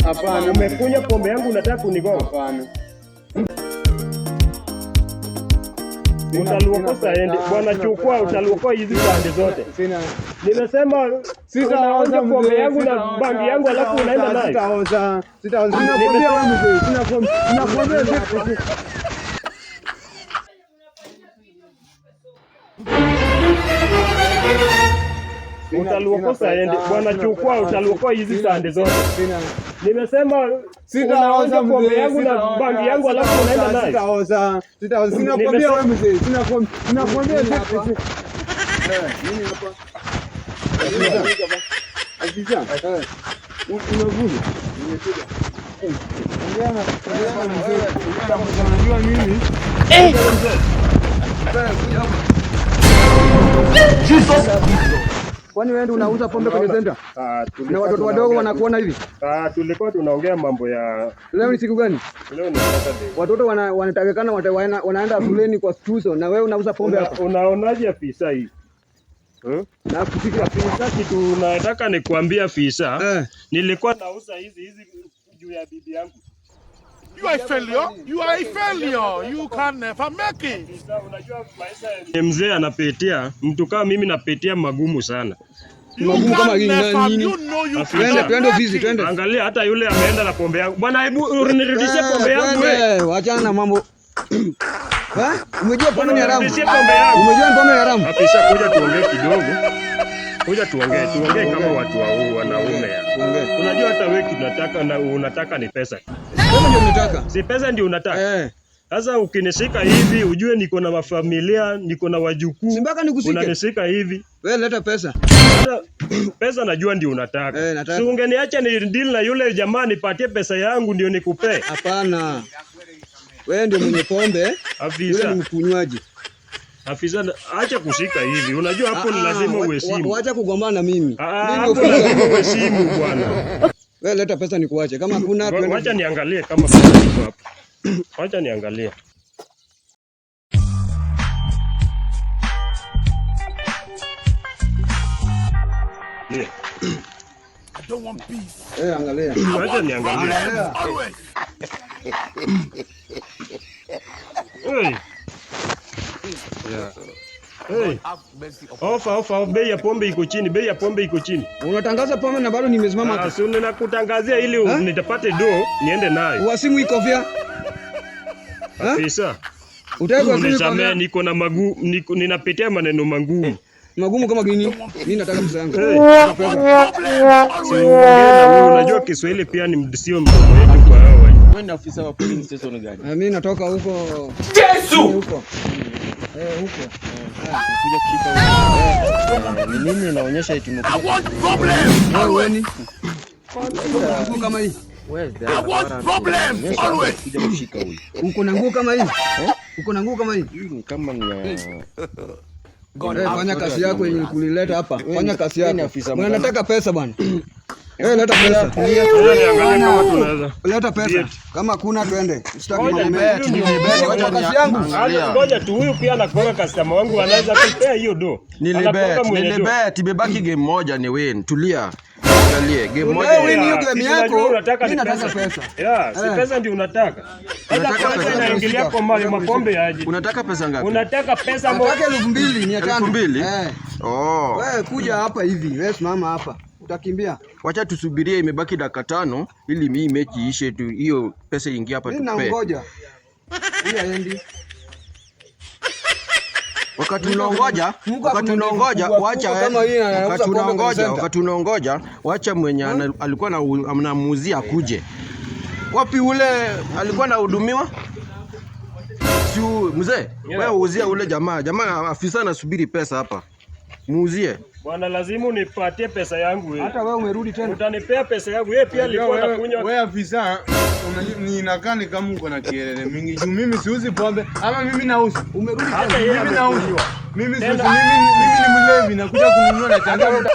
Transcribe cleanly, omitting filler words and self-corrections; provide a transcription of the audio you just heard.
Hapana. Umekunywa pombe yangu unataka kunigonga. Hapana. Utaluokosa endi. Bwana chukua, utaluokoa hizi pande zote. Sina. Nimesema Sitaoza unaonja pombe mzee, yangu na sitaoza, bangi yangu alafu unaenda nayo. Sitaoza. Sitaoza. Sinakwambia wewe mzee, sinakwambia. Sinakwambia. Utaluokosa endi. Bwana chukua, utaluokoa hizi pande zote. Sina. Nimesema Sitaoza unaonja pombe mzee, yangu na sitaoza, bangi yangu alafu unaenda nayo. Sitaoza. Sitaoza. Sinakwambia wewe mzee, sinakwambia. Sinakwambia. Eh, nini hapa? Afisa. Eh. Unavuna. Nimekuja. Ongea na mzee. Unajua mimi? Kwani wewe ndio unauza pombe kwenye center? Ah, Na watoto wadogo wanakuona hivi? Ah, tulikuwa tunaongea mambo ya Leo ni siku gani? Leo ni Saturday. Watoto wanatakikana wanaenda shuleni kwa tuzo na wewe unauza pombe hapa. Unaonaje afisa hii? Hmm? Na kusikia Afisa, kitu nataka nikuambia afisa, eh, nilikuwa nauza hizi hizi juu ya bibi yangu. You are a failure. You are a failure. You can never make it. Afisa, unajua maisha ya mzee anapitia, mtu kama mimi napitia magumu sana. You Magumu kama can nini, never. nini? You know you Afisa. Twende can twende make ofisi it. twende. Angalia hata yule ameenda na pombe yangu. Bwana, hebu nirudishie pombe yangu wewe. Twende, wachana na mambo. Eh? Umejua pombe ni haramu. Nirudishie pombe yangu. Umejua pombe ni haramu. Afisa, kuja tuongee kidogo. Kuja tuongee, tuongee kama watu wa wanaume. Tuongee. Unajua hata wewe unataka na unataka ni pesa. Wewe ndio unataka. Si pesa ndio unataka. Eh. Sasa ukinishika hivi ujue niko na mafamilia, niko na wajukuu. Si mpaka nikushike. Unanishika hivi. Wewe leta pesa. Sasa pesa najua ndio unataka. Eh, nataka. Si ungeniacha ni deal na yule jamaa nipatie pesa yangu ndio nikupe. Hapana. Wewe ndio mwenye pombe, yule Afisa, ni mkunywaji. afisa acha kushika hivi. Unajua hapo ni Ah, lazima uheshimu. Wacha kugombana na mimi. Ah, Mimi hapo ndio lazima uheshimu bwana. Wewe leta pesa nikuache. Kama hakuna twende. Wacha niangalie kama pesa iko hapo. Wacha niangalie. Yeah. I don't want peace. Eh, angalia. Wacha niangalie. Always. Hey. Hey. Ofa, ofa, bei ya pombe iko chini, bei ya pombe iko chini. Unatangaza pombe na bado nimesimama Ah, hapa. si ninakutangazia ili nitapate do niende nayo. Uwasimu iko vya. Afisa, Utaki kuwasimu iko unisamee, vya. niko na magu, niko, ninapitia maneno magumu. Magumu kama gini. Mimi nataka pesa yangu. Hey. Pesa. Si uongee na wewe, unajua Kiswahili pia ni sio mdomo wetu kwa hao. Wewe ni afisa wa polling station gani? Eh, mimi natoka huko. Yesu. Huko. Eh, huko. Kuja kushika huko. Ni nini inaonyesha eti I umekuja? want problems. Wewe Always. uoni? Uko na nguo kama hii. Where's the I want problems. Always. Kuja kushika huyu. Uko na nguo kama hii? Uko na nguo kama hii? Hii ni kama ni ya Eh, fanya kazi yako yenye kulileta hapa. Fanya kazi Wewe ni yako. afisa Bwana mgani? nataka pesa bwana. Eh, leta pesa. Wacha niangalie kama tunaweza. Leta pesa. Kama kuna twende. Sitaki Ngoja, mambo mengi. nibet, Wacha kazi yangu. Acha ngoja tu, huyu pia anakuanga customer wangu anaweza kupea hiyo do. Anakuanga Nilibet, mwenye do. nilibet, imebaki game moja ni win. Tulia. Angalie game moja. Wewe ni win win. hiyo game Kitu yako. najua unataka Mimi ni nataka pesa. Yeah, si Eh. pesa ndio unataka. Sasa Unataka pesa pesa inaingilia kwa mali mapombe aje. Unataka pesa ngapi? Unataka pesa mo. Nataka 2500. 2000? Eh. Oh. Wewe kuja hapa hivi, wewe simama hapa. Utakimbia. Wacha tusubirie imebaki dakika 5 ili mii mechi ishe tu, hiyo pesa ingie hapa Mimi tupe. nangoja. Huyu haendi. Wakati unaongoja, Mungu wakati akuna unaongoja, kubwa wacha kubwa kama hii na anauza wakati pombe kwenye unaongoja, center. wakati unaongoja, wacha mwenye alikuwa anamuuzia akuje. Wapi ule alikuwa anahudumiwa? Si mzee, wewe uzia ule jamaa. Jamaa afisa anasubiri pesa hapa. Muuzie. Bwana, lazima unipatie pesa yangu wewe. Hata wewe umerudi tena. Utanipea pesa yangu. Yeye pia alikuwa anakunywa. Wewe afisa, ninakaa ni kama uko na kielele mingi juu mimi siuzi pombe ama mimi nauza. Umerudi Hata tena. yeye Mimi nauza. amekunywa. Mimi siuzi, mimi ni mlevi nakuja kununua na changa.